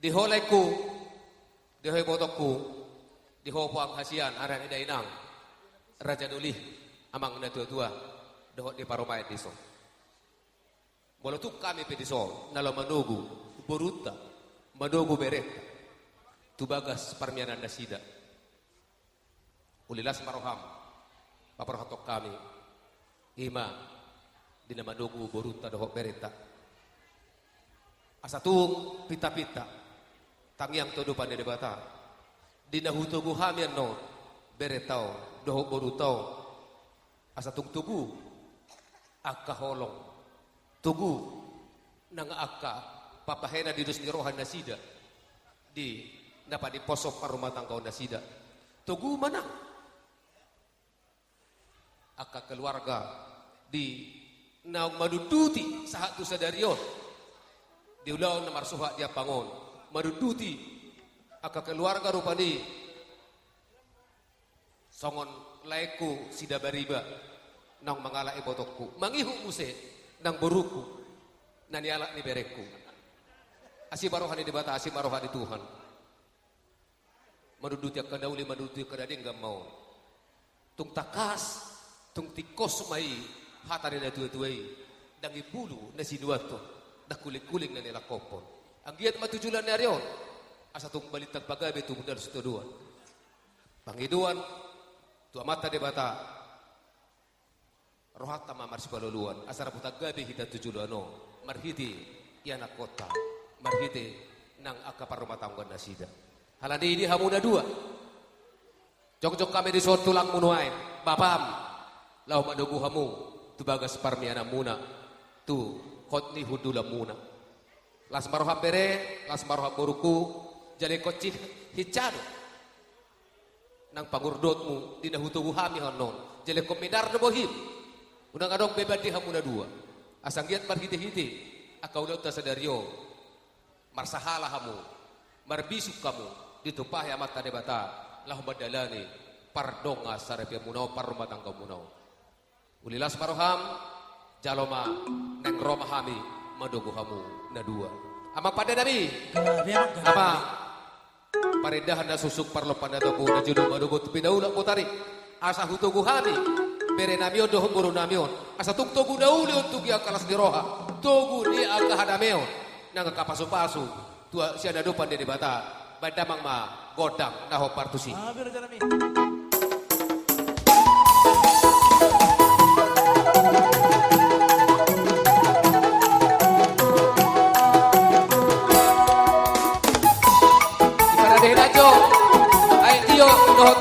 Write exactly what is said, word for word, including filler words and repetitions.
Di ho laengku, di ho ibotongku, di ho puang hasian, arah ni dainang, raja doli, amang na tuatua, dohot di parumaen dison. Molo tung hami pe dison, na laho manogu borunta, manogu berenta, tu bagas parmianan nasida. Uli las ma roham, paborhathon hami, i ma di na manogu borunta dohot berenta. Asa tung pintapinta, tangiang tu adopan ni Debata, di na hutogu hami annon, berenta on, dohot borunta on. Asa tung togu angka holong, togu nang angka pambahenan di dos ni roha nasida, di na paniposhon parrumatanggaon nasida. Togu ma nang angka keluarga di naung manunduti sahat tu sadari on, di ulaon na marsuhat di ampang on, manunduti angka keluarga rupani, songon laengku Sidabariba, naung mangalap ibotongku, mangihut muse nang borungku, na nialap ni berengku. Asi ma roha ni Debata, asi ma roha ni Tuhan. Manunduti angka na uli, manunduti angka na denggan ma on. Tung tangkas, tung tingkos ma i, hata ni na tuatua i, ndang imbulu na sinuanhon, ndang hulinghuling na nilangkophon. Anggiat ma tu joloan ni ari on, asa tung balintang pagabe tumundalhon sitadoan. Pangidoan tu Amanta Debata, rohanta ma marsipaluluan, asa rambutan gabe hita tu joloan on, marhite ianakhonta, marhite nang angka parrumatanggaon nasida. Alani i di hamu na dua, jongjong hami dison tulangmu nuaeng, bapam, laho manogu hamu tu bagas parmiananmuna, tu hot ni hundulanmuna. Las ma roham bere, las ma roham borungku, jala ingkon si hinsa do nang pangurdotmu di na hutogu hami annon, jala ingkon minar do bohim. Unang adong beban di hamu na dua. Asa anggiat marhitehite angka ulaonta sadari on, marsahala hamu, marbisuk hamu, ditumpahi Amanta Debata, laho mandalani pardongan saripeonmuna on, parrumatanggaonmuna on. Uli las ma roham, jalo ma, naeng ro ma hami manogu hamu na dua. Amang pandenami. Gabe, amang, gabe. Amang, parindahan na suksuk, parlompan na tonggo, na jolo manogot pinaulak botari. Asa hutogu hami berenami on dohot borunami on, asa tung togu na uli on tu angka las ni roha, togu ni angka hadameon, nang angka pasupasu tu sian adopan ni Debata. Baen damang ma gondang na hombar tusi. Gabe, rajanami. Iparade na jo aek tio dohot